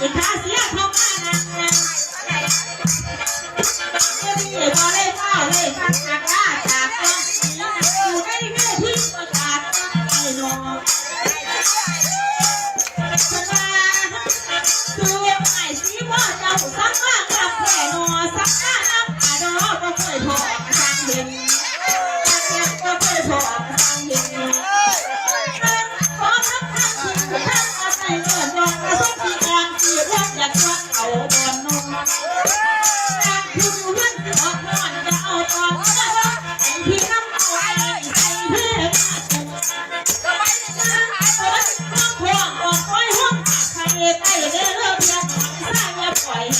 ອີກຂ້າເສຍເຂົ້າມານັ້ນ ເດມີບໍ່ໄດ້ເວົ້າໄດ້ຟັງ ອາກາດຈາກກອງສີ ຢູ່ໃນເວທີປະກາດໃຫ້ນ້ອງ ເພິ່ນວ່າ ຄືອ້າຍສີບໍ່ເຈົ້າ ສັງມາຄັກແທ້ໜໍ ສັງມານຳອາດອ ບໍ່ເຄີຍພໍ້ສັງເຫັນ ບໍ່ເຄີຍພໍ້ສັງເຫັນ ຂໍນຳທາງທີ່ທາງອາໄສເອີ້ນນ້ອງ ປະສົງທີ່ອ່ອນທີ່ອວນ ຢາກຊວນເອົາບ່ອນນອນ ການຄືເຮືອນຊິອອກນອນ ຈະເອົາຕອນເມື່ອນອນ ໃຫ້ພີ່ນຳເອົາອ້າຍໃສ່ເຮືອນ ຂອງອອກປ່ອຍຫ້ອງ ໃຫ້ໄດ້ເລີກເຮືອນ ສາຍຢ່າປ່ອຍໃ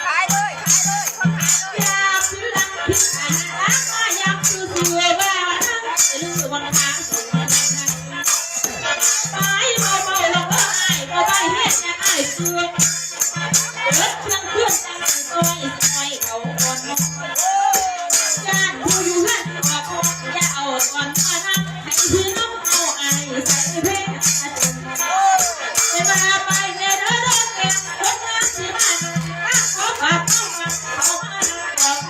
ຫ້ ຂາຍເລີຍ ຂາຍເລີຍ ຄົນຂາຍເລີຍ ຢາກຄືຫຼັງພິດອັນນັ້ນ ຢາກຄືເສືອວ່າ ຫຼືວັນທາງ ໄປເວົ້າໆ ລອງເອີອ້າຍ ເວົ້າໄປເຮັດແນວອ້າຍເສືອ ເອີ ເຄື່ອງເຄື່ອງຈັ່ງຊ່ອຍ ຊ່ອຍເອົາກ່ອນເນາະ ຢ້ານຜູ້ຢູ່ເຮືອນບໍ່ພໍ ຢ່າເອົາກ່ອນມານຳ ໃຫ້ພີ່ນຳເອົາອ້າຍໃສ່ເພງ ເວລາໄປແດ່ເດີ ເດີແກ່ຄົນງາມຊິມາ ນາຂໍຝາກຄວາມຮັກເຂົ້າມານຳ ຂໍຝາກ